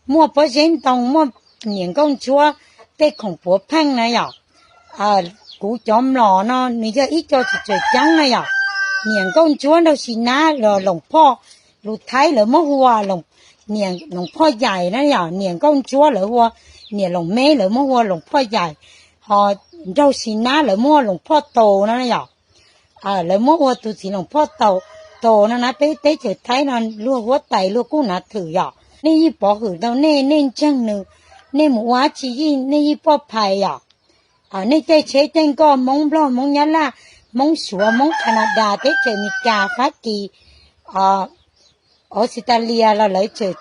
muaj pob zeb ntoo, muaj niam nkauj ntsuab tej khoom puav pheej na yom. Kuv cov mlom no nws yog ib co tsis tseem ceeb na yom. Niam nkauj ntsuab nraug si nab los loos phoj, lus Thaib lawv muab hu ua niam loos phoj yais na yom. Niam nkauj ntsuab lawv hu ua niam loos meb, lawv muab hu ua loos phoj yais. Ho nraug si nab lawv muab hu ua loos phoj taus no na yom. Lawv muab ua tus txiv loos phoj taus, taus no na peb teb chaws Thaib no luag huab tais luag kuj hnav thwm yom. Nej yeej pov hwm tau nej, nej ntseeg nws, nej mus ua dab tsi yeej nej yeej poj phais yom. Nej caij tsheb caij nkoj Hmoob Nplog Hmoob Nyab Laj Hmoob Suav Hmoob Canada teb chaws Amelikas Fab Kis Australia los lawv tseem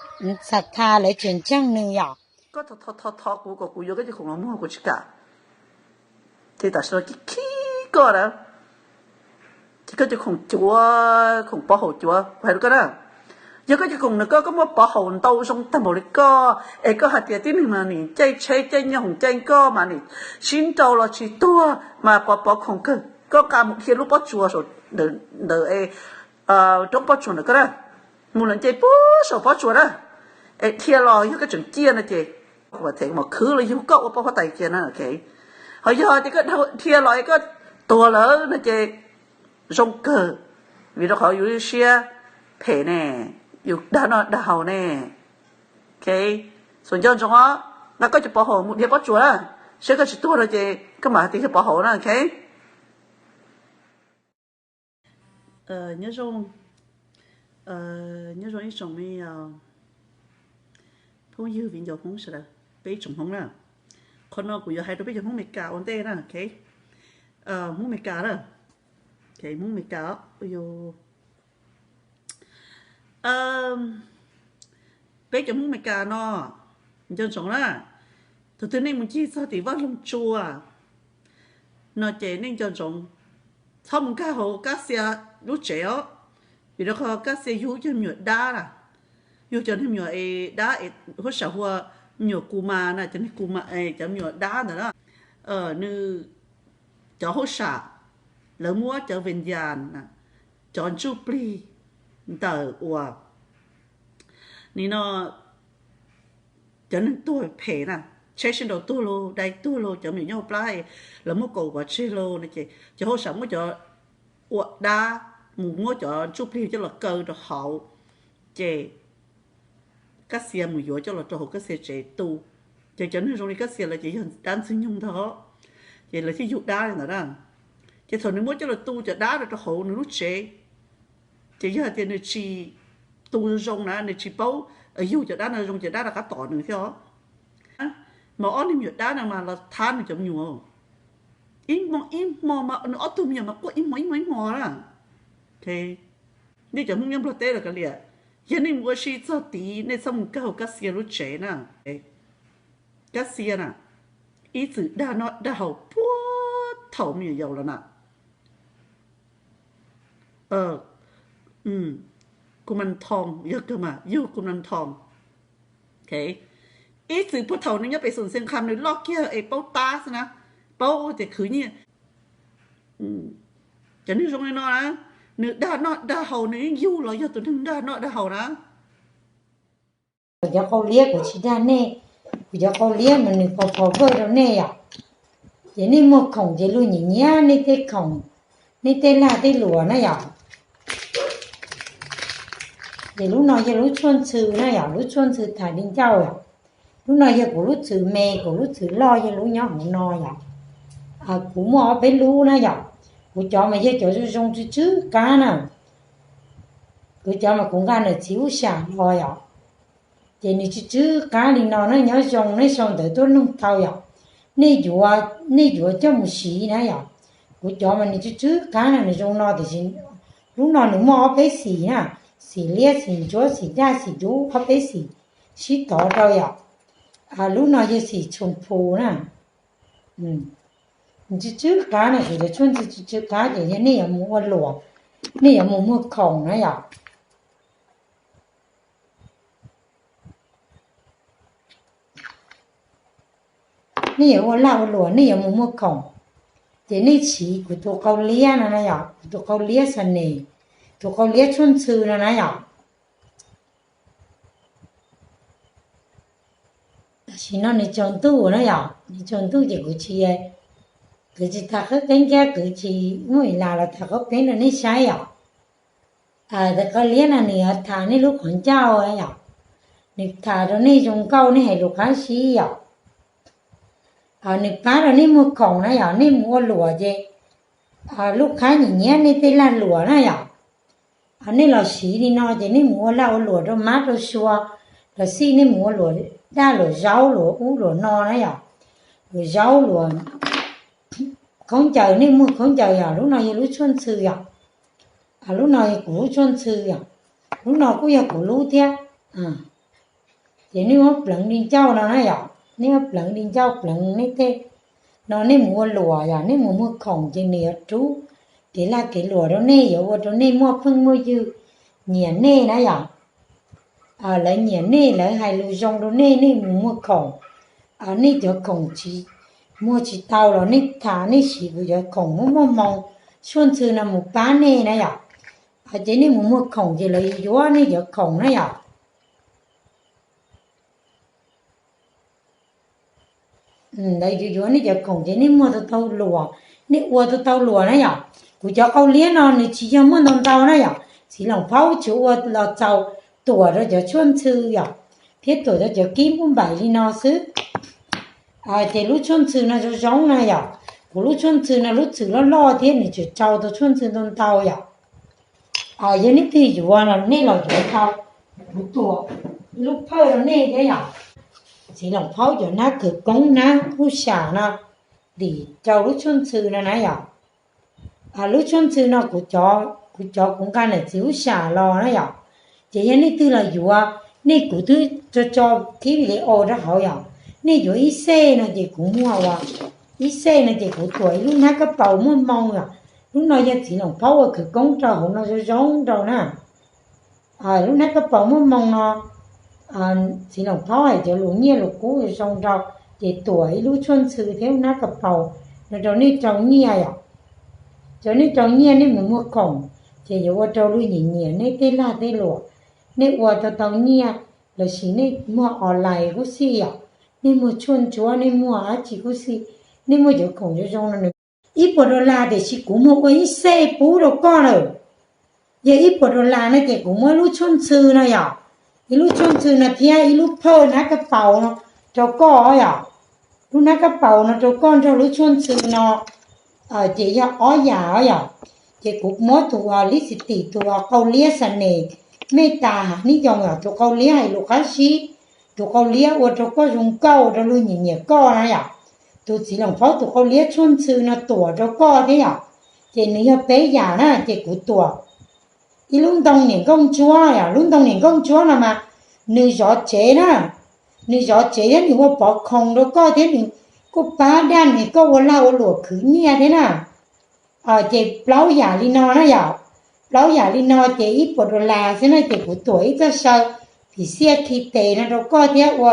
xav tha lawv tseem ntseeg nws yom. Koj thov thov kuv kom kuv yuav koj cov khoom los muag kuv tsis kam. Ces tam sim no khib koj na, ces koj cov khoom cuav, khoom pov haum cuav, kuv hais rau koj na, yog koj cov khoom no koj, koj muaj pov haum ntau zoo tag npaum li koj, es koj hais tias tib neeg mas nim caij tsheb caij nyoog caij nkoj mas nim sib nrau los tsis tuag mas pov pov khoom kawg, koj nqa mus dhia lub pob tsuas saum ntawd, roob pob tsuas ntawm koj na, mus lawm nce puag saum pob tsuas na, es dhia los yog koj tseem ciaj no ces kuv mam them kuv mam khwv los yug koj ua poj huab tais kiag na. Ho yog tias koj dhia los es koj tuag lawm no ces zoo kawg, vim rau qhov yus lub siab phem ne, yus dag noj dag haus ne. Xuas ncauj ntsoov os, nqa koj cov pov haum mus dhia pob tsuas na, saib koj tsis tuag no ces koj mam hais tias yog pov haum na. Nyob zoo, nyob zoo ib tsoom me phooj ywg viv ncaus Hmoob sawv daws, peb ib tsoom Hmoob na. Qhov no kuv yuav hais rau peb cov Hmoob Amelikas ua ntej na, Hmoob Amelikas na, Hmoob Amelikas, peb cov Hmoob Amelikas no, nco ntsoov na, thaum twg nej mus ncig txog tim vaj loog tsua no ces nej nco ntsoov, txhob mus nkag hauv Kab Xia lub tsev os, vim rau qhov Kab Xia yug cov me nyuam dab na, yug cov niag me nyuam dab, huab sam hu ua me nyuam Ku Mas na, cov niag Ku Mas, cov me nyuam dab ntawd na, nws, cov huab sam, lawv muab cov ves yas, cov ntsuj plig ntawm uas nim no cov neeg tuag phem na, tsheb sib nraus tuag los, dai tuag los, cov me nyuam nyob hauv plab, lawv muab kaus pov tseg los no ces cov huab sam muab cov ua dab, mus muab cov ntsuj plig coj los kaw rau hauv, ces Kab Xia mus yuav coj los rau hauv Kab Xia tsev tu. Ces cov neeg zoo li Kab Xia lawv ces yog dab ntxwg nyoog ntag, ces lawv thiaj yug dab li ntawd na. Ces thaum nws muab coj los tu cov dab rau hauv nws lub tsev, ces yog hais tias nws tsis tu zoo na, nws tsis paub yug cov dab no zoo, cov dab rov qab tom nws thiab. Mas ob niag me nyuam dab no mas los thab nws cov me nyuam, ib hmo ib hmo mas nws ob tug me nyuam mas quaj ib hmo ib hmo ib hmo na. Nej cov Hmoob nyob Nplog teb los kav liam, yog nej mus ua si txog tid nej txhob mus kawg Kab Xia lub tsev na. Kab Xia na, ib txwm dag noj dag haus puag thaum me nyuam yaus los na. Ku Mas Thoo, yog kawg mas yug Ku Mas Thoo. Ib txwm puag thaum nws nyob pem Xoom Xeev Kham nws loj kiag es paub tab xwb na, paub tias khwv nyiaj. Cov neeg zoo li no na, nws dag noj dag haus nws yeej yug los yog tus neeg dag noj dag haus na. Kuv cov qau liab kuv tsis dag nej, kuv cov qau liab mas nws pov pov vawj rau nej yom. Ces nej muag khoom ces luag nyiam nyiam nej tej khoom, nej tej lag tej luam na yom. Ces lub no yog lub tshuaj ntxhw na yom, lub tshuaj ntxhw tham li ncauj yom. Lub no yog kuv lub txwv me, kuv lub txwv loj yog lub nyob hauv no yom. Kuv muaj ob peb lub na yom. Kuv cov mas yog cov zoo zoo tsw tsw qab na. Kuv cov mas kuv nqa ntawm txiv huab sam los yom. Ces nws tsw tsw qab li no na, nyob zoo nej sau ntawv tuaj noog tau yom. Nej yuav, nej yuav coj mus siv na yom. Kuv cov mas nws tsw tsw qab na, nws zoo no tiam sis lub no nws muaj ob peb xim na, xim liab xim ntsuab xim daj xim dub ob peb xim sib tov rau yom. Lub no yog xim tshoom phu na. Nws tsw tsw qab na, kuv cov tshuaj ntxhw tsw tsw qab ces yog nej yuav mus ua luam, nej yuav mus muag khoom na yom. Nej yuav ua lag ua luam nej yuav mus muag khoom, ces nej siv kuv tus qau liab no na yom, kuv tus qau liab xa nes, tus qau liab tshuaj ntxhw no na yom. Tam sim no nws tsaus ntuj na yom, nws tsaus ntuj ces kuv tsis, kuv tsis tham qhov keeb thiab kuv tsis muaj ib las los tham qhov keeb rau nej saib yom. Tes qhov liab no nws yuav tham nej lub qhov ncauj yom, nws tham rau nej zoo nkauj, nej hais lus qab zib yom. Nws pab rau nej muag khoom na yom, nej mus ua luam ces lub qhab nyiam nyiam nej tej lag luam na yom. Nej los siv li no ces nej mus ua lag ua luam rau mab rau sua, los xij nej mus ua luam daj luam zaub luam ub luam no na yom. Luam zaub luam khaub ncaws, nej muag khaub ncaws yom, lub no yog lub tshuaj ntxhw yom. Lub no yog kuv lub tshuaj ntxhw yom. Lub no kuj yog kuv lub thiab. Ces nej muab pleev li ncauj no na yom, nej muab pleev li ncauj pleev nej tej no nej mus ua luam yom, nej mus muag khoom ces nws yuav rub kev lag kev luam rau nej, yuav ua rau nej muaj phooj muaj ywg nyiam nej na yom. Lawv nyiam nej, lawv hais lus zoo rau nej, nej mus muag khoom, nej cov khoom tsis, muag tsis tau los nej tham, nej siv kuv cov khoom muaj muaj hmoo, tshuaj ntxhw no mus pab nej na yom. Ces nej mus muag khoom ces lawv yuav yuav nej cov khoom na yom. Lawv yuav yuav nej cov khoom ces nej muag tau tau luam, nej ua tau tau luam na yom. Kuv cov qau liab no nws tsis yog muaj ntau ntau na yom, txiv loos phaub tsuas ua los txaus tuam rau cov tshuaj ntxhw yom, thiab tuam rau cov kib npauj npaim li no xwb. Ces lub tshuaj ntxhw no zoo zoo na yom, kuv lub tshuaj ntxhw no lub txwm loj loj thiab nws tseem tsau tau tshuaj ntxhw ntau ntau yom. Yog nej twg yuav los nej los yuav tau, kuv tuam ib lub phawj rau nej thiab yom. Txiv loos phaub cov nab khawv koob nab huj sam no dim rau lub tshuaj ntxhw no na yom. Lub tshuaj ntxhw no kuv cov, kuv nqa ntawm txiv huj sam los na yom. Ces yog nej twg los yuav, nej kuv twb tso tso clip video rau hauv yom. Nej yuav ib xej no ces kuv muag ua, ib xej no ces kuv tuam ib lub nab kab paus muaj hmoo yom. Lub no yog txiv loos phaub ua khawv koob rau hauv no zoo zoo rau na. Lub nab kab paus muaj hmoo no, txiv loos phaub hais cov lus nyiaj lus kub zoo rau, ces tuam ib lub tshuaj ntxhw thiab lub nab kab paus no rau nej rau nyiaj yom. Cov nej rau nyiaj nej mus muag khoom, ces yuav ua rau luag nyiam nyiam nej tej lag tej luam, nej ua tau tau nyiaj, los sis nej muag online kuj xij yom, nej muag tshuaj ntsuab, nej muag dab tsi kuj xij, nej muaj cov khoom zoo zoo no nws ib puas dollar, tiam sis kuv muag ua ib xej pub rau koj lawm. Yog ib puas dollar no ces kuv muab lub tshuaj ntxhw no yom, ib lub tshuaj ntxhw no thiab ib lub phawj nab kab paus no rau koj yom. Lub nab kab paus no rau koj nrog lub tshuaj ntxhw no, ces yog ob yam yom. Ces kuv muab tus lipstick, tus qau liab xa nes, mej tas hav nib yoos yom, tus qau liab hais lus qab zib, tus qau liab ua rau koj zoo nkauj, rau luag nyiam nyiam koj na yom. Tus txiv loos phaub tus qau liab tshuaj ntxhw no tuam rau koj thiab yom. Ces nws yog peb yam na, ces kuv tuam ib lub ntoo niam nkauj ntsuab yom. Lub ntoo niam nkauj ntsuab no mas nws zov tsev na, nws zov tsev thiab nws ua pov khoom rau koj thiab nws kuj pab daj nws koj ua lag ua luam khwv nyiaj thiab na. Ces plaub yam li no na yom, plaub yam li no ces ib puas dollar xwb na, ces kuv tuam ib txoj saw phim xiaj khi tes no rau koj thiab ua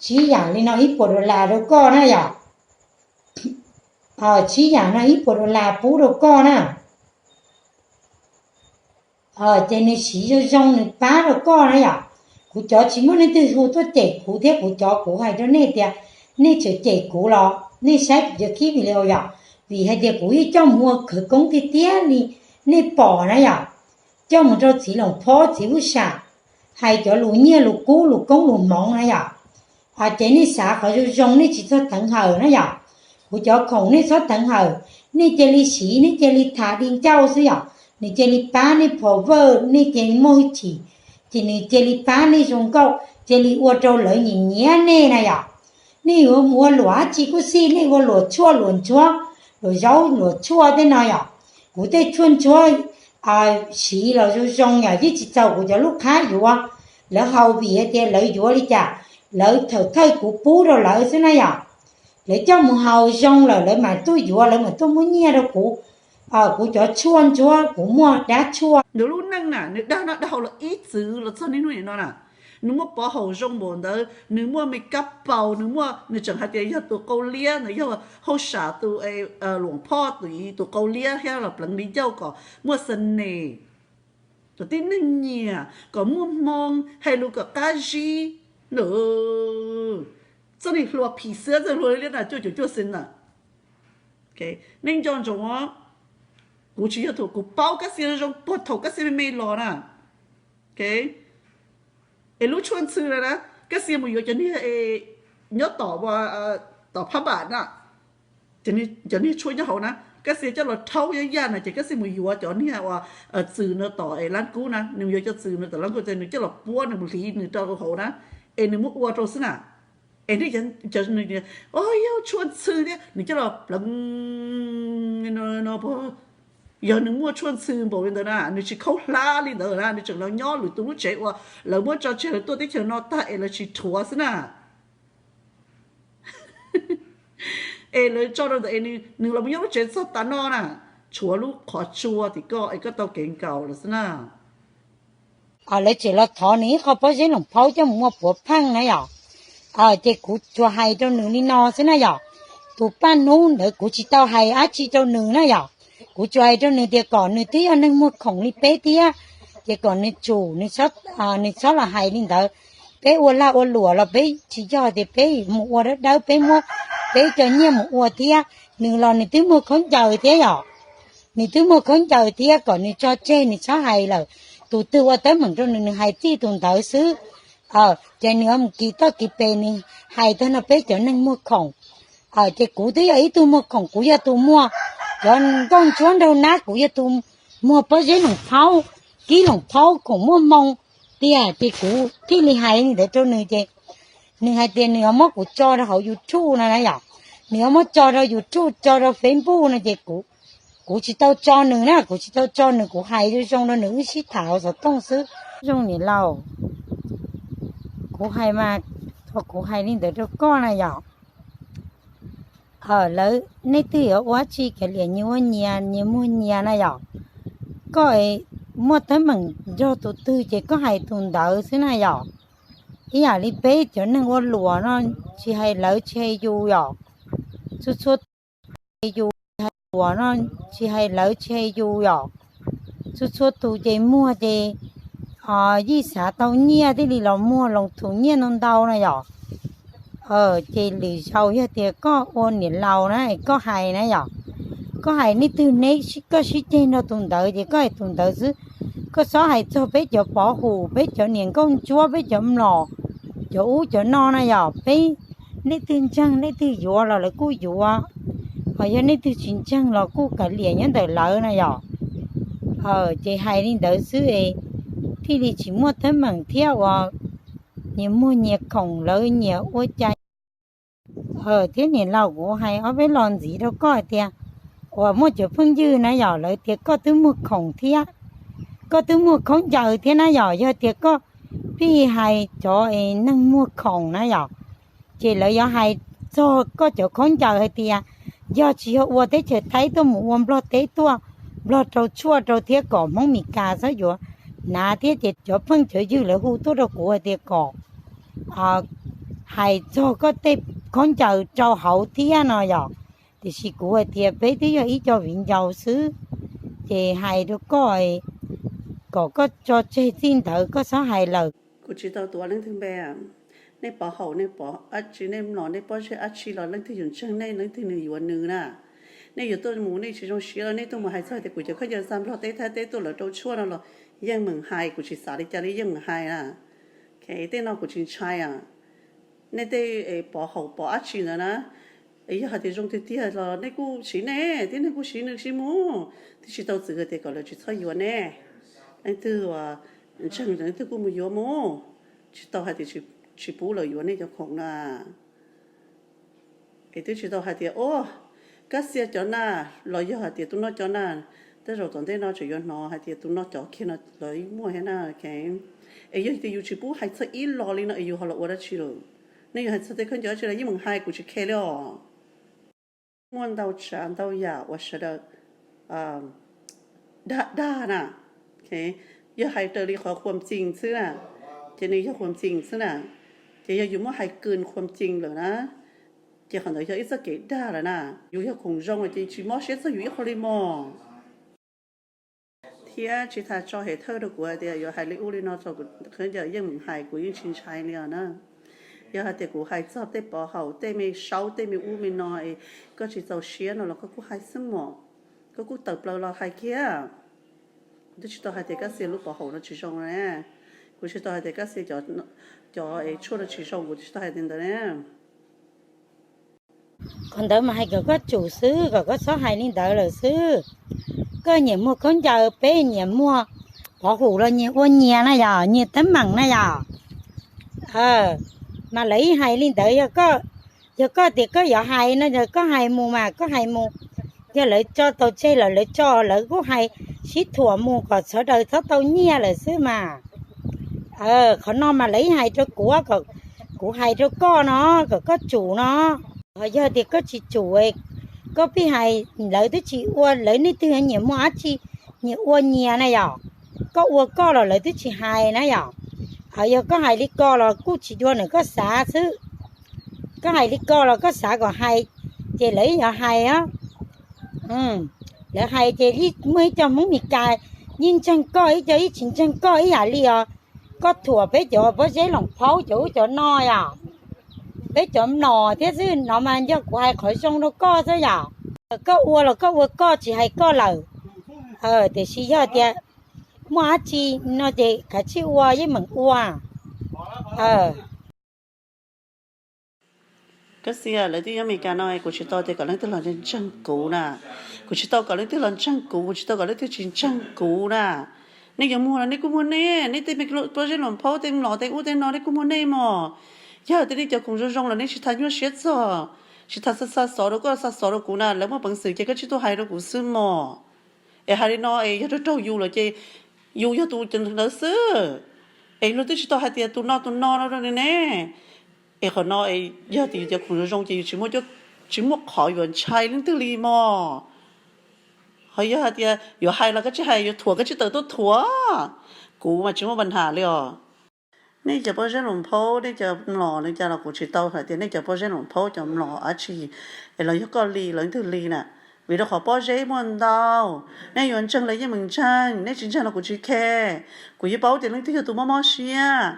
tsib yam li no ib puas dollar rau koj na yom. Tsib yam no ib puas dollar pub rau koj na. Ces nws siv zoo zoo nws pab rau koj na yom. Kuv cov tsis muaj leej twg hu tuaj cem kuv thiab kuv cov kuv hais rau nej tias nej tseem cem kuv los nej saib kuv cov clip video yom, vim hais tias kuv yeej coj mus ua khawv koob tiag tiag li nej pom na yom. Coj mus rau txiv loos phob txiv huj sam, hais cov lus nyiaj lus kub lus koob lus hmoov na yom. Ces nej xav qhov zoo zoo, nej tsis txhob teev hawm na yom. Kuv cov khoom nej txhob teev hawm, nej cia li siv, nej cia li tham di ncauj xwb yom. Nws cia li pab nej pho vawj, nej cia li muaj hwj chim, ces nws cia li pab nej zoo nkauj, cia li ua rau lawv nyiam nyiam nej na yom. Nej yuav mus ua luam dab tsi kuj xij, nej ua luam tshuaj luam ntsuab, luam zaub luam tshuaj tej no yom. Kuv tej tshuaj ntsuab siv los zoo zoo yom, yeej tsis txaus kuv cov lub qhab yuav. Lawv haus vim hais tias lawv yuav li cas, lawv thawm thawj kuv pub rau lawv xwb na yom. Lawv coj mus haus zoo lawm lawv mam tuaj yuav, lawv mam tuaj muab nyiaj rau kuv. Kuv cov tshuaj ntsuab kuv muaj dab tshuaj. Nws lub neej na nws dag no dhau los ib txwm los txog niaj hnub nim no na. Nws muaj pov haum zoo npaum ntawd, nws muaj me kab paus, nws muaj, nws tseem hais tias yog tus qau liab, nws yog hauj sam tus, luam phob tus, tus qau liab thiab los pleev li ncauj kom muaj xa nes, kom tib neeg nyiam, kom muaj hmoo, hais lus kom qab zib. Nws Txoj niag hluas phim xiab txoj hluas liab na cuaj caum cuaj xees na. Nej nco ntsoov, kuv tsis yog tus, kuv paub Kab Xia zoo puag thaum Kab Xia me me los na. Es lub tshuaj ntxhw na na, Kab Xia mus yuav cov niag nyob tom, tom phab npam na, cov niag tshuaj nyob hauv na, Kab Xia coj los rhaub yaj yaj na ces Kab Xia mus yuav cov niag uas txwm no tom es lab kub na, nws mus yuav cov txwm no tom lab kub ces nws coj los puab nws mus hliv nws rau hauv na, es nws muab ua rau xwb na. Es nws, o, yog tshuaj ntxhw thiab nws coj los pleev no, yog nws muaj tshuaj ntxhw npaum li ntawd na nws tsis khaub hlab li ntawd na, nws tseem los nyob lwm tus lub tsev uas lawv muab tso tseg lawv tuaj teb chaws no tag es lawv tsis rhuav xwb na. Es lawv tso rau ntawd es nws los mus nyob lub tsev txog tav no na, tshuav lub qhov tsua tim koj es koj tau kev nkaus lawm xwb na. Lawv tseem los thov nws ib qho pob zeb loos phaub coj mus ua puav pheej na yom. Ces kuv tsuas hais rau nws li no xwb na yom. Tus paj hnub ntawd kuv tsis tau hais dab tsi rau nws na yom. Kuv tsuas hais rau nws tias kom nws twb yog neeg muag khoom li peb thiab, ces kom nws tsum, nws txhob los hais li ntawd. Peb ua lag ua luam los peb tsis yog tias peb mus ua dawb dawb, peb muab peb cov nyiaj mus ua thiab. Nws los nws twb muag khaub ncaws thiab yom. Nws twb muag khaub ncaws thiab, kom nws tso tseg nws txhob hais lawm. Tus twg ua teeb meem rau nws, nws hais txij tus ntawd xwb. Ces nws mus kis toj kis pes nws hais tag no peb cov neeg muag khoom. Ces kuv twb yog ib tug muag khoom, kuv yog tus muag cov nkauj ntsuab nraug nab, kuv yog tus muag pob zeb loos phaub, kib loos phaub khoom muaj hmoo tiag, ces kuv thiaj li hais li ntawd rau nws ces nws hais tias nws yuav muab kuv tso rau hauv YouTube no na yom. Nws yuav muab tso rau YouTube, tso rau Facebook no ces kuv, kuv tsis tau tso nws na, kuv tsis tau tso nws, kuv hais zoo zoo rau nws wb sib tham hauv xov tooj xwb. Zoo niam laus, kuv hais mas, thaum kuv hais li ntawd rau koj na yom, lawv, nej twb yuav ua tsi kav liam nyias ua nyias, nyias muag nyias na yom. Koj muaj teeb meem nrog tus twg ces koj hais tus ntawd xwb na yom. Ib yam li peb cov neeg ua luam no, tsis hais lawv tsis hais yus yom. Txhua txhua tus, yus tsis hais luam no, tsis hais lawv tsis hais yus yom. Txhua txhua tus ces muag ces yij xav tau nyiaj thiaj li los muag loos thum nyiaj ntau ntau na yom. Ces lwm zaus yog tias koj ua niam laus na, koj hais na yom, koj hais nej twg, koj sib ceg nrog tus ntawd ces koj hais tus ntawd xwb. Koj txhob hais txog peb cov pov hum, peb cov niam nkauj ntsuab, peb cov mlom, cov ub cov no na yom. Peb, nej twg ntseeg nej twg yuav los lawv kuj yuav, ho yog nej twg tsis ntseeg los kuj kav liam nyob ntawm lawv na yom. Ces hais li ntawd xwb es thiaj li tsis muaj teeb meem thiab uas nyias muag nyias khoom lawv nyias ua cas. Thiab niam laus, kuv hais ob peb lo ntxiv rau koj hais tias uas muaj cov phooj ywg na yom, lawv tias koj twb muag khoom thiab, koj twb muag khaub ncaws thiab na yom. Yog tias koj pheej hais cov neeg muag khoom na yom, ces lawv yuav hais txog koj cov khaub ncaws hais tias yog tsis yog ua teb chaws Thaib tuaj mus ua Nplog teb tuaj, Nplog rau tshuaj rau thiab kom Hmoob Mes Kas txhob yuav hnav thiab ces cov phooj cov ywg lawv hu tuaj rau kuv hais tias kom hais txog koj tej khaub ncaws rau hauv thiab no yom. Tiam sis kuv hais tias peb twb yog ib co viv ncaus xwb, ces hais rau koj kom koj tso tseg txij ntawd koj txhob hais lawm. Kuv tsis tau tuav leej twg npe, nej pov haum, nej pov ab tsi, nej mlom, nej pob zeb ab tsi los leej twg yus ntseeg nej, leej twg nws yuav nws na. Nej yuav tuaj mus nej tsis zoo siab los nej tuaj mus hais txog tias kuv cov khaub ncaws xa Nplog teb Thaib teb tuaj lawv rau tshuaj no los yeej meem hais, kuv tsis xav li cas li yeej meem hais na. Tej no kuv tsis ntshai. Nej tej pov haum pov ab tsi ntawd na, yog hais tias zoo tiag tiag los nej kuj siv nej thiab, nej kuj siv nws siv mus, twb tsis tau txwv hais tias kom lawv tsis txhob yuav nej. Leej twg uas ntseeg leej twg kuj mus yuav mus, tsis tau hais tias tsis pub lawv yuav nej cov khoom na. Es twb tsis tau hais tias o, Kab Xia cov na, los yog hais tias tus no cov na, tej zaum tom ntej no tseem yuav hnov hais tias tus no cov kiag no los muaj thiab na. Es yog tias yus tsis pub hais txog ib lo li no es yus ho los ua dab tsi lawm? Nej yuav hais txog tej khaub ncaws dab tsi los yeej meem hais, kuv tsis khe li os. Muaj ntau tsav ntau yam uas sawv daws dag dag na. Yog hais raws li qhov khuam txees xwb na, ces nws yog khuam txees xwb na. Ces yog yus muab hais kws khuam txees lawm na, ces qhov ntawd yog ib txoj kev dag lawm na. Yus yog khoom zoo ces tsis mob siab txog yus ib qho li mog. Thiab tsis tas tso hem thawj rau kuv hais tias yuav hais li ub li no txog kuv khaub ncaws yeej meem hais, kuv yeej tsis ntshai li os na. Yog hais tias kuv hais txog tej pov haum, tej me saub, tej me ub me no es koj tsis txaus siab no los koj kuj hais xwb mog, koj kuj tawm plaws los hais kiag. Kuv twb tsis tau hais tias Kab Xia lub pov haum no tsis zoo na, kuv tsis tau hais tias Kab Xia cov, cov es tshuaj no tsis zoo, kuv twb tsis tau hais tias ntawd na. Qhov ntawd mas hais kom koj tsum xwb, kom koj txhob hais li ntawd lawm xwb. Koj nyias muag khaub ncaws, peb nyias muag pov haum los nyias ua nyias na yom, nyias teeb meem na yom. Mas lawv ib hais li ntawd, yog koj, yog koj tias koj yuav hais no, yog koj hais mus mas koj hais mus. Yog lawv tso tau tseg lawm, lawv tso, lawv kuj hais sib thuam mus kom sawv daws txhob tau nyiaj lawm xwb mas. Qhov no mas lawv ib hais rau kuv, kuv hais rau koj no, kom koj tsum no. Ho yog tias koj tsis tsum, koj pheej hais, lawv twb tsis ua, lawv leej twg nyias muaj dab tsi, nyias ua nyias na yom. Koj ua koj los lawv twb tsis hais na yom. Yog koj hais li ko los kuj tsis dua nws koj xav xwb. Koj hais li ko los koj xav kom hais, ces lawv yuav hais. Lawv hais ces muaj ib co Hmoob Mes Kas yeej ntseeg koj, ib co yeej tsis ntseeg koj ib yam li os. Koj thuam peb cov pob zeb loos phaub cov ub cov no yom, peb cov mlom thiab xwb no mas yog kuv hais qhov zoo rau koj xwb yom. Koj ua los koj ua koj, tsis hais koj lawm. Tiam sis yog tias muaj dab tsi no ces kav tsij ua, yeej meem ua. Kab Xia, lawv twb nyob Mes Kas no, kuv tsis tau tias kom leej twg los ntseeg kuv na. Kuv tsis tau kom leej twg los ntseeg kuv, kuv tsis tau kom leej twg tsis ntseeg kuv na. Nej yuav muag los nej kuj muag nej, nej tej me pob zeb loos phaub, tej mlom tej ub tej no nej kuj muag nej mog. Yog tias nej cov khoom zoo zoo los nej tsis tas nyuaj siab txog, tsis tas xa xov rau koj, xa xov rau kuv na, lawv muaj peev xwm ces koj tsij tuaj hais rau kuv xwb mog. Es hais li no es yog raug raug yus lawm ces yus yog tus ntawd xwb. Es luag twb tsis tau hais tias tus no tus no no ne. Es qhov no es yog tias yus cov khoom zoo zoo ces yus tsis muaj, tsis muaj qhov yuav ntshai leej twg li mog. Ho yog hais tias yuav hais los koj tsij hais, yuav thuam koj tsij tawm tuaj thuam. Kuv mas tsis muaj pab nham li os. Nej cov pob zeb loos phaub, nej cov mlom li cas los kuv tsis tau hais tias nej cov pob zeb loos phaub, cov mlom dab tsi es los yog koj li los leej twg li na. Vim rau qhov pob zeb muaj ntau, nej yuav ntseeg los yeej meem ntseeg, nej tsis ntseeg los kuv tsis khe. Kuv yeej paub tias leej twg yog tus mob mob siab.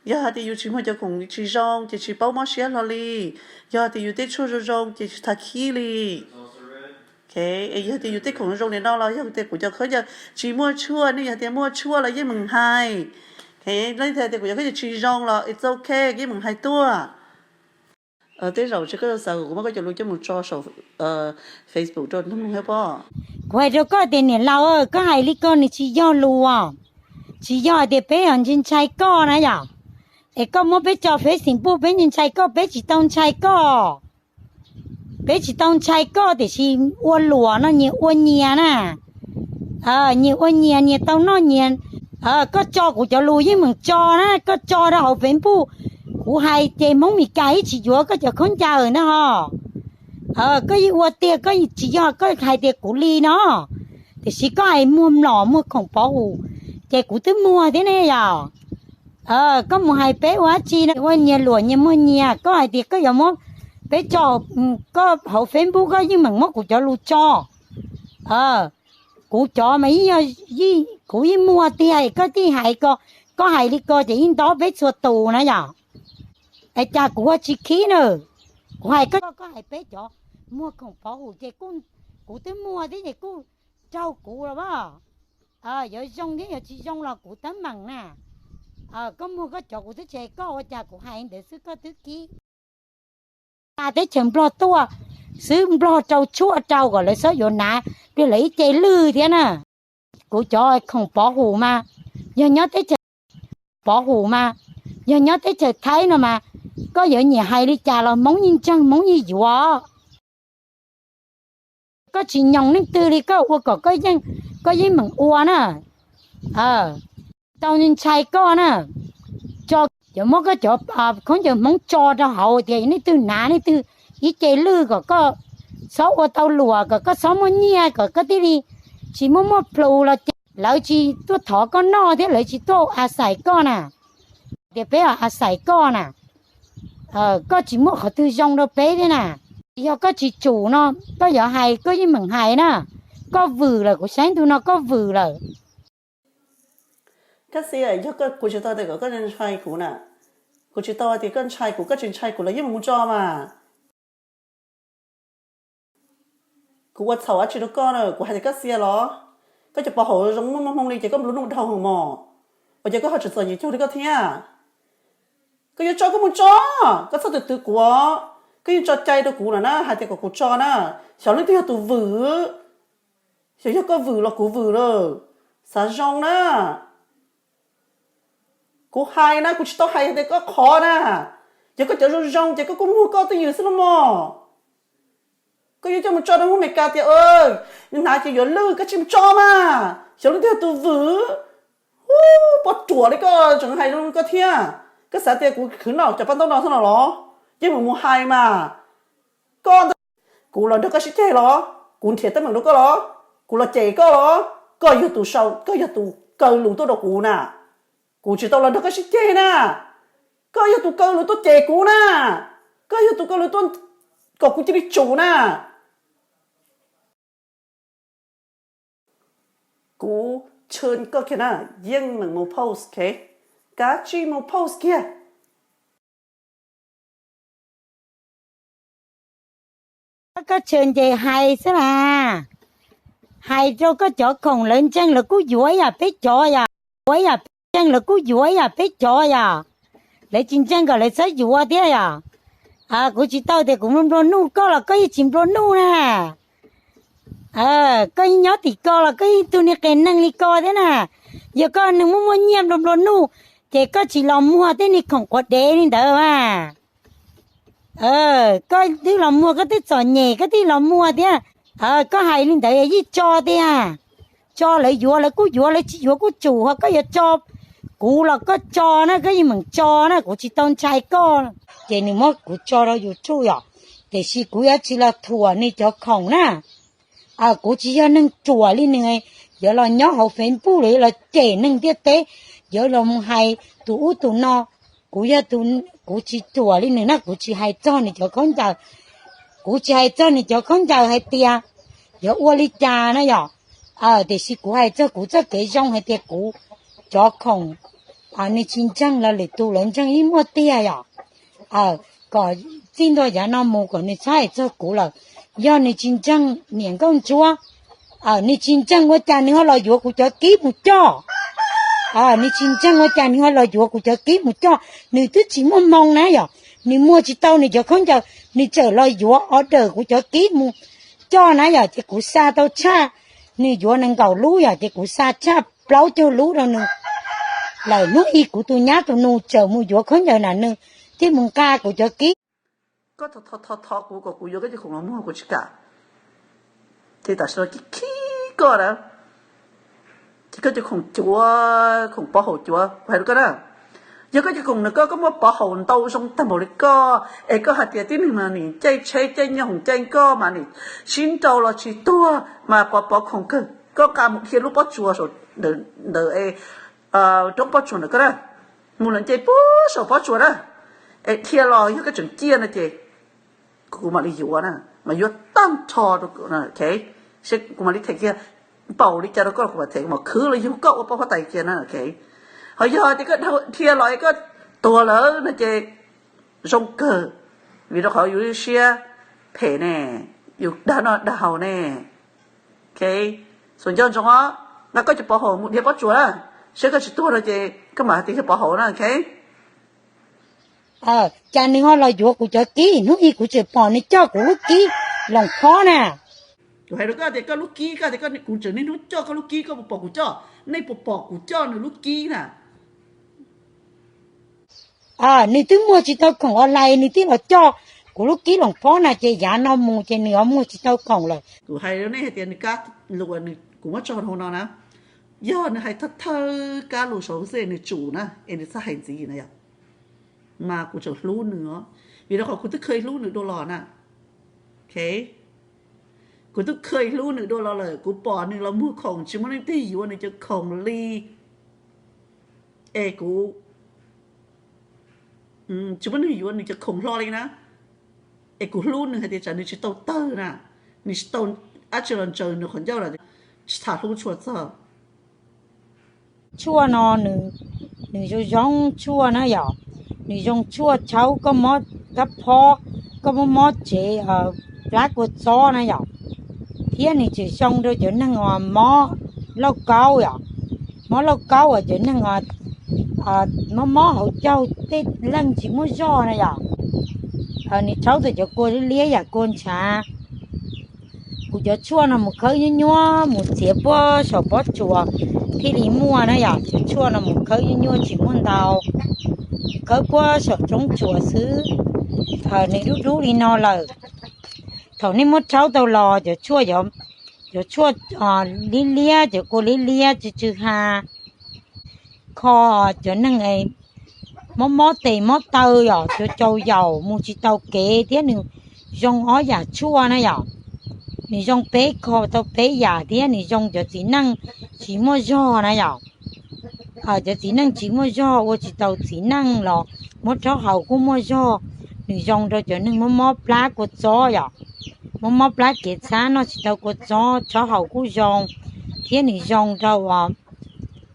Yog hais tias yus tsis muag cov khoom tsis zoo ces tsis paub mob siab hlo li. Yog tias yus tej tshuaj zoo zoo ces tsis tas khib li. Yog tias yus tej khoom zoo li no los yog tias kuv cov khaub ncaws tsis muaj tshuaj, nej yog tias muaj tshuaj los yeej meem hais. Leej twg tias kuv cov khaub ncaws tsis zoo los it's ok, yeej meem hais tuaj. Tej zaum tsis koj xav kom kuv muab koj cov lus coj mus tso saum Facebook rau neeg mloog thiab pob. Kuv hais rau koj tias niam laus, koj hais li ko nws tsis yog lus, tsis yog tias peb ntshai ntshai koj na yom. Es koj muab peb tso Facebook, peb ntshai ntshai koj, peb tsis tau ntshai koj. Peb tsis tau ntshai koj, tiam sis ua luam no nyias ua nyias na. Nyias ua nyias, nyias tau noj nyias. Koj tso kuv cov lus yeej meem tso na, koj tso rau hauv Facebook, kuv hais ces Hmoob Mes Kas ib tsis yuav koj cov khaub ncaws na ho. Koj yeej ua tiag, koj tsis yog koj hais tias kuv li no, tiam sis koj hais muag mlom muag khoom pov hum, ces kuv twb muag thiab ne yom. Koj mus hais peb ua dab tsi no, ua nyias luam nyias muag nyias, koj hais tias koj yuav muab peb tso, koj hauv Facebook koj yeej meem muab kuv cov lus tso. Kuv cov mas kuv yeej muag tiag, koj thiaj hais ko, koj hais li ko ces yeej ntob peb txhua tus na yom. Es cas kuv ua tsis khib na, kuv hais koj, koj hais peb cov muag khoom pov hum ces kuv twb muag thiab ces kuj raug kuv los as. Yuav zoo thiab yuav tsis zoo los kuv teeb meem na. Koj muag koj cov kuv twb tsis hais koj, ua cas kuv hais ntawd xwb koj twb khib. Teb chaws Nplog tuaj xwb, Nplog rau tshuaj rau kom lawv txhob yuav hnav, pliag lawv ib ce lwj thiab na. Kuv cov khoom pov hum mas, yog nyob teb chaws, pov hum mas, yog nyob teb chaws Thaib no mas, koj yuav nyiam hais li cas los Hmoob yeej ntseeg, Hmoob yeej yuav. Koj tsis nyoos leej twg li, koj ua kom koj yeej, koj yeej meem ua na. Tau ntshai koj na, tso, yuav muab koj cov khaub ncaws Hmoob tso rau hauv tias nej twg hnav nej twg ib ce lwj kom koj txhob ua tau luam, kom koj txhob muaj nyiaj, kom koj thiaj li tsis muaj muaj plhus los ces lawv tsis tuaj thov koj noj thiab lawv tsis tuaj a xais koj na. Tias peb a xais koj na, koj tsis muaj qhov twg zoo rau peb thiab na. Yog koj tsis tsum no, koj yuav hais koj yeej meem hais na. Koj vwm lawm, kuv saib ntu no koj vwm lawm. Kab Xia, yog kuv tsis tau tias kom koj ntshai kuv na, Kuv tsis tau hais tias koj ntshai kuv, koj tsis ntshai kuv los yeej mus tso mas. Kuv ua txhaum dab tsi rau koj na? Kuv hais tias koj xiam los? Koj cov pov haum zoo muaj muaj hmoo li ces koj nplua nuj dhau hwv mos. Ua cas koj ho tseem txom nyem cuag li koj thiab? Koj yuav tso koj mus tso, koj txhob twv twv kuv. Koj yeej tso cai rau kuv lawm na, hais tias kom kuv tso na. Xyov leej twg yog tus vwm, xyov yog koj vwm los kuv vwm lawm. Xav zoo na. Kuv hais na, kuv tsis tau hais tias koj qhov na. Yog koj cov zoo zoo ces koj kuj muag koj twj ywm xwb los mos. Koj yuav coj mus tso rau Hmoob Amelikas tias hnav ces yuav lwj, koj tsis mus tso mas. Xyov leej twg yog tus vwm. Ub, poj ruam li koj tseem hais zoo li koj thiab. Koj xav tias kuv khwv noj cov paj ntaub no xwb no los? Yeej mus mus hais mas. Koj ntag, kuv los nrog koj sib ceg los? Kuv nrhiav teeb meem rau koj los? Kuv los cem koj los? Koj yog tus sau, koj yog tus kaw lus tuaj rau kuv na. Kuv tsis tau los nrog koj sib ceg na. Koj yog tus kaw lus tuaj cem kuv na. Koj yog tus kaw lus tuaj kom kuv cia li tsum na. Kuv chwv koj kiag na, yeej meem mus post, ok? Kav tsij mus post kiag. Koj chwv nces hais xwb mas. Hais rau koj cov khoom lawv ntseeg lawv kuj yuav yam peb cov yom. Yuav yam peb ntseeg lawv kuj yuav yam peb cov yom. Lawv tsis ntseeg kom lawv txhob yuav thiab yom. Kuv tsis tau tias kuv nplua nplua nuj koj los koj yeej tsis nplua nuj na. Koj yeej nyob tim ko los koj yeej tug niag qias neeg li ko thiab na. Yog koj neeg muaj muaj nyiaj nplua nplua nuj, ces koj tsis los muag tej niag khoom quav dev li ntawd mas. Koj twb los muag, koj twb txom nyem koj twb los muag thiab. Koj hais li ntawd yeej tso tiag. Tso lawv yuav lawv kuj yuav, lawv tsis yuav kuj tsum, ho koj yuav tso kuv los koj tso na, koj yeej meem tso na, kuv tsis tau ntshai koj. Ces nws muab kuv tso rau YouTube yom, tiam sis kuv yuav tsis los thuam nws cov khoom na. Kuv tsis yog neeg ruam li nws, yuav los nyob hauv Facebook los yuav los cem neeg ntiaj teb, yuav los mus hais tus ub tus no. Kuv yog tus, kuv tsis ruam li nws na, kuv tsis hais txog nws cov khaub ncaws, kuv tsis hais txog nws cov khaub ncaws hais tias yuav ua li cas na yom. Tiam sis kuv hais txog kuv txoj kev zoo hais tias kuv cov khoom, nws tsis ntseeg los lwm tus lawv ntseeg yeej muaj tiag yom. Kom txij ntua yav no mus kom nws txhob hais txog kuv lawm. Yog nws tsis ntseeg niam nkauj ntsuab, nws tsis ntseeg ua cas nws ho los yuav kuv cov kib mus coj. Nws tsis ntseeg ua cas nws ho los yuav kuv cov kib mus coj, nws twb tsis muaj hmoo na yom, nws muag tsis tau nws cov khaub ncaws, nws tseem los yuav order kuv cov kib mus coj na yom, ces kuv xa tau tshaj, nws yuav nees nkaum lub yom, ces kuv xa tshaj plaub caug lub rau nws lawm. Hnub i kuv tus nyab tus nus tseem mus yuav khaub ncaws na, nws thiaj mus nqa kuv cov kib. Koj thov thov kuv kom kuv yuav koj cov khoom los muag kuv tsis kam. Ces tam sim no khib koj na, ces koj cov khoom cuav, khoom pov haum cuav, kuv hais rau koj na, yog koj cov khoom no koj, koj muaj pov haum ntau zoo tag npaum li koj, es koj hais tias tib neeg mas nim caij tsheb caij nyoog caij nkoj mas nim sib nrau los tsis tuag mas pov pov khoom kawg, koj nqa mus dhia lub pob tsuas saum ntawd, roob pob tsuas ntawm koj na, mus lawm nce puag saum pob tsuas na, es dhia los yog koj tseem ciaj no ces kuv mam li yuav na, mas yuav tag nrho rau, kuv mam li them kiag, npaum li cas rau koj los kuv mam them, kuv mam khwv los yug koj ua poj huab tais kiag na. Ho yog tias koj dhia los es koj tuag lawm no ces zoo kawg, vim rau qhov yus lub siab phem ne, yus dag noj dag haus ne. Xuas ncauj ntsoov os, nqa koj cov pov haum mus dhia pob tsuas na, saib koj tsis tuag no ces koj mam hais tias yog pov haum na, ok. Cas nws ho los yuav kuv cov kib, hnub i kuv tseem pom nws coj kuv lub kib Loos Phob na. Kuv hais rau koj tias koj lub kib, koj tias kuv tseem niaj hnub coj koj lub kib, koj puas pom kuv coj? Nej puas pom kuv coj nws lub kib na? Nws twb muag tsis tau khoom online, nws twb los coj kuv lub kib Loos Phob na, ces yav no mus ces nws ho muag tsis tau khoom lawm. Kuv hais rau nej hais tias nws kab lus, kuv muab tso rau hauv no na, yog nws hais thawj thawj kab lus saud xwb nws tsum na, es nws txhob hais ntxiv na yom. Mas kuv tseem hlub nws os, vim rau qhov kuv twb kheev hlub nws dua los na. Ok, kuv twb kheev hlub nws dua los lawm, kuv pom nws los muag khoom tsis muaj leej twg yuav nws cov khoom li. Es kuv tsis muaj neeg yuav nws cov khoom hlo li na. Es kuv hlub nws hais tias tsam nws tsis tau tawg na, nws tsis tau dab tsi los ntsaws nws qhov ncauj lawm, tsis tham hlub tshua txog. Tshuaj no nws zoo zoo tshuaj na yom. Nws zoo tshuaj tshauv koj mob kab phob, koj mob mob tsev, plab kua txob na yom. Thiab nws tseem zoo rau cov neeg uas mob lauj kaub yom, mob lauj kaub uas cov neeg mob mob hauv caug tej leeg tsis muaj zog na yom. Nws tshauv tau cov kua liab liab yam kua ntshav. Kuv cov tshuaj no mus khawb nyuaj nyuaj mus txiav puag saum pob tsuas thiaj li muaj na yom. Cov tshuaj no mus khawb nyuaj nyuaj tsis muaj ntau, khawb puag saum roob tsuas xwb. Nws dub dub li no lawm. Thaum nej muab rhaub tau los cov tshuaj, cov tshuaj liab liab, cov kua liab liab tsw tsw ha, kho cov neeg mob mob tes mob taw yom, cov caus yaum mus tsis tau kev thiab nws zoo ob yam tshuaj na yom. Nws zoo peb, kho tau peb yam thiab nws zoo cov txiv neej tsis muaj zog na yom. Cov txiv neej tsis muaj zog ua tsis tau txiv neej los muab rhaub haus kuj muaj zog. Nws zoo rau cov neeg mob mob plab kua txob yom, mob mob plab kev txhab noj tsis tau kua txob rhaub haus kuj zoo. Thiab nws zoo rau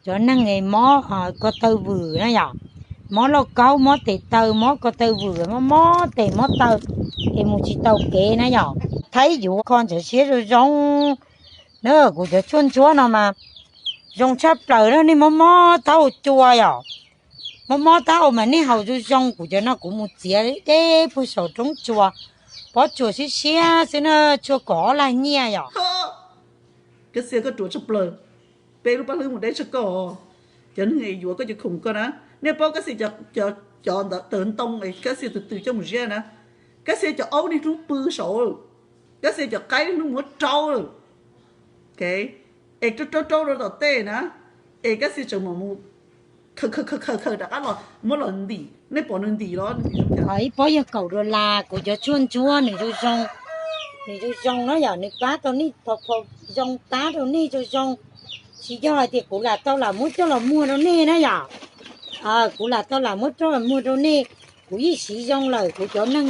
cov neeg mob ko taw vwm na yom, mob lauj kaub, mob tes taw, mob ko taw vwm, mob mob tes mob taw es mus tsis tau kev na yom. Thaib yuav kho ntxhov siab zoo zoo na. Kuv cov tshuaj ntsuab no mas zoo tshaj plaws na. Nej mob mob taub hau cua yom, mob mob taub hau mas nej haus zoo zoo. Kuv cov no kuv mus txiav deb puag saum roob tsuas, pob tsuas siab siab xwb na, tshuaj kaum ob laj nyiaj yom. Koj xia koj ruam tshaj plaws, peb lub paj hlwb mus deb tshaj koj. Cov neeg yuav koj cov khoom koj na, nej paub koj xia cov ntawd tawv ntoo, koj xia tus twg coj mus ziab na, koj xia cov aub niaj hnub pw saud, koj xia cov qaib niaj hnub muab rau lawm, es rau rau rau rau tom tej na, es koj xia tseem mam mus khaws khaws khaws rov qab los muab los ntim, nej pom nws ntim los nws ntim zoo cas? Ib pob yog kaum dollar, kuv cov tshuaj ntsuab nws zoo zoo, nws zoo zoo na yom, nws pab tau nej, zoo pab rau nej zoo zoo. Tsis yog hais tias kuv lam tau lam muab coj los muag rau nej na yom. Kuv lam tau lam muab coj los muag rau nej, kuv yeej siv zoo lawm, kuv cov neeg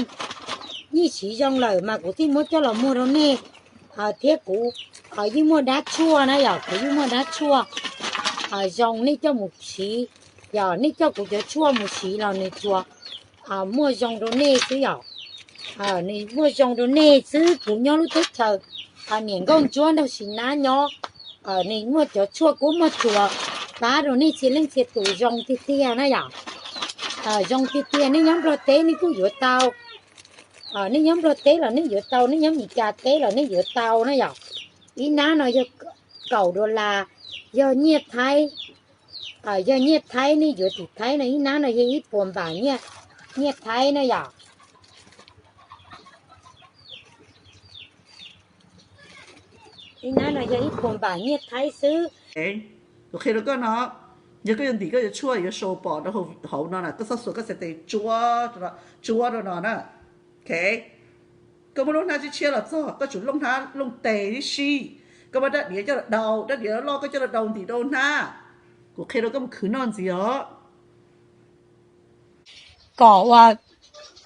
yeej siv zoo lawm mas kuv thiaj muab coj los muag rau nej. Thiab kuv yeej muaj dab tshuaj na yom, kuv yeej muaj dab tshuaj zoo nej coj mus siv. Yog nej coj kuv cov tshuaj mus siv los nws tsuas muaj zoo rau nej xwb yom. Nws muaj zoo rau nej xwb, kuv nyob lub teb chaws niam nkauj ntsuab nraug sis nab nyob, nws muaj cov tshuaj kuj muaj tsuas pab rau nej txhia leej txhia tus zoo tiag tiag na yom. Zoo tiag tiag, nej nyob Nplog teb nej kuj yuav tau. Nej nyob Nplog teb los nej yuav tau, nej nyob Mes Kas teb los nej yuav tau na yom. Ib nab no yog kaum dollar, yog nyiaj Thaib, yog nyiaj Thaib nej yuav tim Thaib no ib nab no yog ib puas npam nyiaj Thaib na yom. Ib nab no yog ib puas npam nyiaj Thaib xwb. Kuv qhia rau koj no, yog koj yuav ntim koj yuav tshuaj yuav sau pom rau hauv no na, koj txhob xuas koj xav tes tsuab, tsuab rau no na. Koj muab lub hnab tshiab tshiab los txog, koj tsum looj hnab looj tes tib si. Koj muab rab diav coj los daus, rab diav loj loj koj coj los daus ntim rau hnab. Kuv qhia rau koj mus khwv noj ntxiv os. Kom uas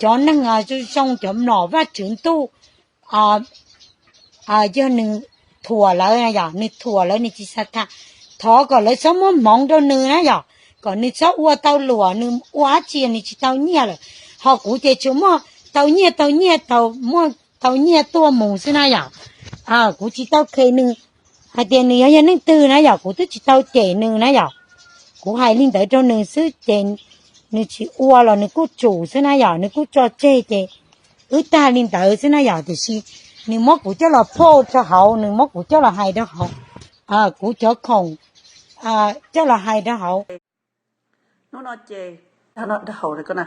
cov neeg zoo zoo, cov mlom Vajtswv ntuj, yog nws thuam lawv, yog nws thuam lawv nws tsis xav tham, thov kom lawv txhob muab hmoov rau nws na yom, kom nws txhob ua tau luam, nws ua dab tsi nws tsis tau nyiaj lawm. Ho kuv ces tsuas muaj tau nyiaj tau nyiaj tau, muaj tau nyiaj tuaj mus xwb na yom. Kuv tsis tau khes nws hais tias nws yog yog neeg twg na yom, kuv twb tsis tau cem nws na yom. Kuv hais li ntawd rau nws xwb ces nws tsis ua los nws kuj tsum xwb na yom, nws kuj tso tseg ces wb tag li ntawd xwb na yom. Tiam sis nws muab kuv coj los post rau hauv, nws muab kuv coj los hais rau hauv, kuv cov khoom coj los hais rau hauv. Hnub no ces dag noj dag haus li koj na,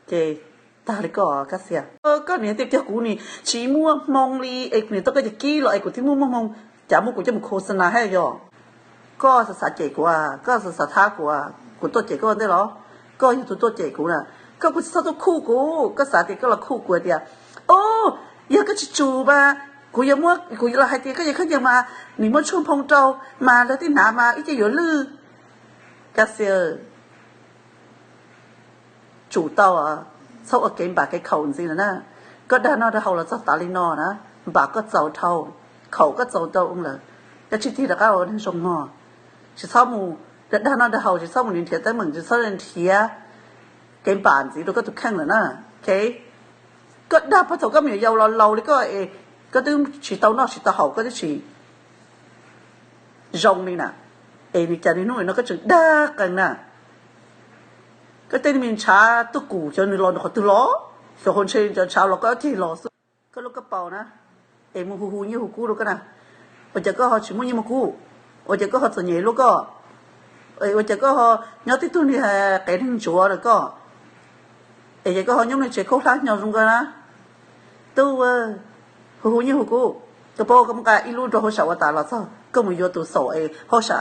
ces tag li koj Kab Xia. Koj niam tias kiag kuv nim tsis muaj hmoo li es kuv niam tau koj cov kib los es kuv thiaj muaj muaj hmoo, cas muab kuv coj mus khos xas nas thiab yog? Koj xav xav cem kuv, koj xav xav thab kuv, kuv tuaj cem koj ua ntej los? Koj yog tus tuaj cem kuv na. Koj kuv tsis txhob tuaj khuj kuv, koj xav tias koj los khuj kuv tias, o, yog koj tsis tsum mas kuv yuav muab, kuv yuav los hais tias koj yog khaub ncaws mas nws muab tshuaj nphoo rau mas lawv tej hnav mas ib ce yuav lwj. Kab Xia, tsum tau, txhob ua kev npam kev khaum ntxiv lawm na. Koj dag noj dag haus los txog tav li no na, npam koj txaus dhau, khaum koj txaus dhau lawm. Koj tsij tig rov qab ua neeg zoo mog. Tsis txhob mus dag noj dag haus, tsis txhob mus nrhiav teeb meem, tsis txhob nrhiav kev npam ntxiv rau koj tus kheej lawm na. Koj dag puag thaum koj me nyuam yaus los laus li koj es koj twb tsis tau noj tsis tau haus, koj twb tsis zoo li na. Es nws cas niaj hnub no koj tseem dag qees na. Koj tej me ntshav tuaj kum xyov nws los nws qhov twg los, xyov hauv ntshe cov ntshav los koj ceg los xwb. Koj lub koj paus na, es mus hu hu nyiaj hu kub rau koj na. Ua cas koj ho tsis muaj nyiaj muaj kub? Ua cas koj ho txom nyem luaj koj? Ua cas koj ho nyob tib tug niag qev neeg ntsuav lawm koj? Es ces koj ho nyob lub tsev khaub hlab hnyo zoo nkauj na. Tub, hu hu nyiaj hu kub, koj paub koj muab nqa ib lub rau hauj sam ua tas los txog koj mus yuav tus xaum es hauj sam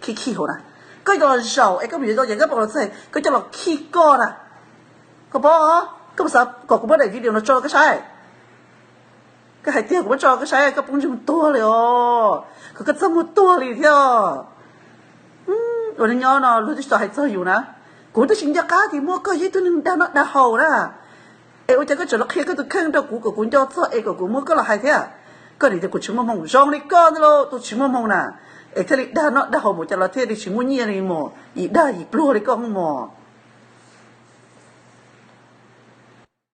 khib khij hauv na. Koj coj los zaum es koj mus yuav zoo ces koj paub los txog koj coj los khij koj na. Koj paub, koj puas xav kom kuv muab daim video no tso rau koj saib? Koj hais tias kuv muab tso rau koj saib koj poob ntsej muag tuag li os, kom koj txaj muag tuag li thiab. Ua neej nyob no luag twb tsis tau hais txog yus na. Kuv twb tsis nco qab tias muaj koj yog ib tug neeg dag noj dag haus na. Es ua cas koj tseem los qhia koj tus kheej rau kuv kom kuv nco txog es kom kuv muab koj los hais thiab? Koj nim tias kuv tsis muaj hmoo, zoo li koj ntag lauj, tus tsis muaj hmoo na, es thiaj li dag noj dag haus mus cas los thiaj li tsis muaj nyiaj li mos, yim dag yim pluag li koj mos.